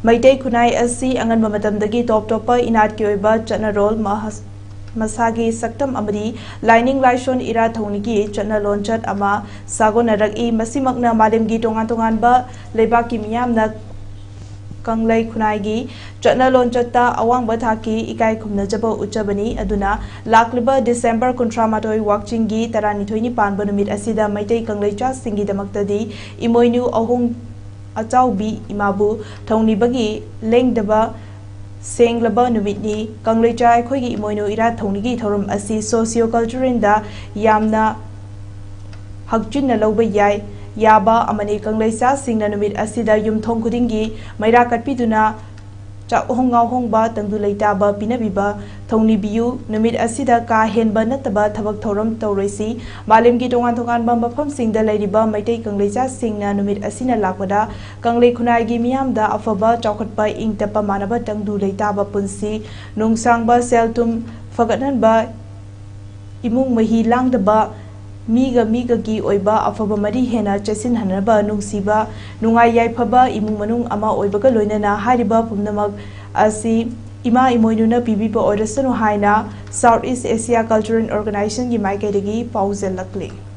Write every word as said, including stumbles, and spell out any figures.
ꯃꯩꯇꯩ ꯈꯨꯟꯅꯥꯏ ꯑꯁꯤ ꯑꯉꯟꯕ ꯃꯇꯝꯗꯒꯤ ꯇꯣꯞ ꯇꯣꯞꯄ ꯏꯅꯥꯠꯀꯤ ꯑꯣꯏꯕ ꯆꯠꯅꯔꯣꯜ, ꯃꯍ-, ꯃꯁꯥꯒꯤ ꯁꯛꯇꯝ ꯑꯃꯗꯤ ꯂꯥꯏꯅꯤꯡ ꯂꯥꯏꯁꯣꯟ ꯏꯔꯥꯠ ꯊꯧꯅꯤꯒꯤ ꯆꯠꯅ ꯂꯣꯟꯆꯠ ꯑꯃ ꯁꯥꯒꯣꯟꯅꯔꯛꯏ꯫ ꯃꯁꯤꯃꯛꯅ ꯃꯥꯂꯦꯝꯒꯤ ꯇꯣꯉꯥꯟ ꯇꯣꯉꯥꯟꯕ ꯂꯩꯕꯥꯛꯀꯤ ꯃꯤꯌꯥꯝꯅ ꯀꯪꯂꯩ ꯈꯨꯟꯅꯥꯏꯒꯤ ꯆꯠꯅ ꯂꯣꯟꯆꯠꯇ ꯑꯋꯥꯡꯕ ꯊꯥꯛꯀꯤ ꯏꯀꯥꯏ ꯈꯨꯝꯅꯖꯕ ꯎꯠꯆꯕꯅꯤ꯫ ꯑꯗꯨꯅ ꯂꯥꯛꯂꯤꯕ ꯗꯤꯁꯦꯝꯕꯔ ꯀꯨꯟꯊ꯭ꯔꯥ ꯃꯥꯊꯣꯏ, ꯋꯥꯛꯆꯤꯡꯒꯤ ꯇꯔꯥꯅꯤꯊꯣꯏꯅꯤ ꯄꯥꯟꯕ ꯅꯨꯃꯤꯠ ꯑꯁꯤꯗ ꯃꯩꯇꯩ ꯀꯪꯂꯩꯆꯥꯁꯤꯡꯒꯤꯗꯃꯛꯇꯗꯤ ꯏꯃꯣꯏꯅꯨ ꯑꯍꯣꯡ ꯑꯆꯥꯎꯕꯤ ꯏꯃꯥꯕꯨ ꯊꯧꯅꯤꯕꯒꯤ ꯂꯦꯡꯗꯕ ꯁꯦꯡꯂꯕ ꯅꯨꯃꯤꯠꯅꯤ꯫ ꯀꯪꯂꯩꯆꯥ ꯑꯩꯈꯣꯏꯒꯤ ꯏꯃꯣꯏꯅꯨ ꯏꯔꯥꯠ ꯊꯧꯅꯤꯒꯤ ꯊꯧꯔꯝ ꯑꯁꯤ ꯁꯣꯁꯤꯌꯣ ꯀꯜꯆꯔꯦꯜꯗ ꯌꯥꯝꯅ ꯍꯛꯆꯤꯟꯅ ꯂꯧꯕ ꯌꯥꯏ, ꯌꯥꯕ ꯑꯃꯅꯤ꯫ ꯀꯪꯂꯩꯆꯥꯁꯤꯡꯅ ꯅꯨꯃꯤꯠ ꯑꯁꯤꯗ ꯌꯨꯝꯊꯣꯡ ꯈꯨꯗꯤꯡꯒꯤ ꯃꯩꯔꯥ ꯀꯠꯄꯤꯗꯨꯅ ꯆꯥꯛꯍꯣꯡ ꯉꯥꯎꯍꯣꯡꯕ, ꯇꯪꯗꯨ ꯂꯩꯇꯥꯕ ꯄꯤꯅꯕꯤꯕ ꯊꯧꯅꯤꯕꯤꯌꯨ꯫ ꯅꯨꯃꯤꯠ ꯑꯁꯤꯗ ꯀꯥ ꯍꯦꯟꯕ ꯅꯠꯇꯕ ꯊꯕꯛ ꯊꯧꯔꯝ ꯇꯧꯔꯣꯏꯁꯤ꯫ ꯃꯥꯂꯦꯝꯒꯤ ꯇꯣꯉꯥꯟ ꯇꯣꯉꯥꯟꯕ ꯃꯐꯝꯁꯤꯡꯗ ꯂꯩꯔꯤꯕ ꯃꯩꯇꯩ ꯀꯪꯂꯩꯆꯥꯁꯤꯡꯅ ꯅꯨꯃꯤꯠ ꯑꯁꯤꯅ ꯂꯥꯛꯄꯗ ꯀꯪꯂꯩ ꯈꯨꯟꯅꯥꯏꯒꯤ ꯃꯤꯌꯥꯝꯗ ꯑꯐꯕ ꯆꯥꯎꯈꯠꯄ, ꯏꯪ ꯇꯞꯄ ꯃꯥꯟꯅꯕ, ꯇꯪꯗꯨ ꯂꯩꯇꯥꯕ ꯄꯨꯟꯁꯤ ꯅꯨꯡꯁꯥꯡꯕ, ꯁꯦꯜ ꯊꯨꯝ ꯐꯒꯠꯍꯟꯕ, ꯏꯃꯨꯡ ꯃꯍꯤ ꯂꯥꯡꯗꯕ, ꯃꯤꯒ ꯃꯤꯒꯒꯤ ꯑꯣꯏꯕ ꯑꯐꯕ ꯃꯔꯤ ꯍꯦꯟꯅ ꯆꯦꯠꯁꯤꯟꯍꯟꯅꯕ, ꯅꯨꯡꯁꯤꯕ, ꯅꯨꯡꯉꯥꯏ ꯌꯥꯏꯐꯕ ꯏꯃꯨꯡ ꯃꯅꯨꯡ ꯑꯃ ꯑꯣꯏꯕꯒ ꯂꯣꯏꯅꯅ ꯍꯥꯏꯔꯤꯕ ꯄꯨꯝꯅꯃꯛ ꯑꯁꯤ ꯏꯃꯥ ꯏꯃꯣꯏꯅꯨꯅ ꯄꯤꯕꯤꯕ ꯑꯣꯏꯔꯁꯅꯨ ꯍꯥꯏꯅ South East Asia Cultural Organizationꯒꯤ ꯃꯥꯏꯀꯩꯗꯒꯤ ꯄꯥꯎꯖꯦꯜꯂꯛꯂꯤ꯫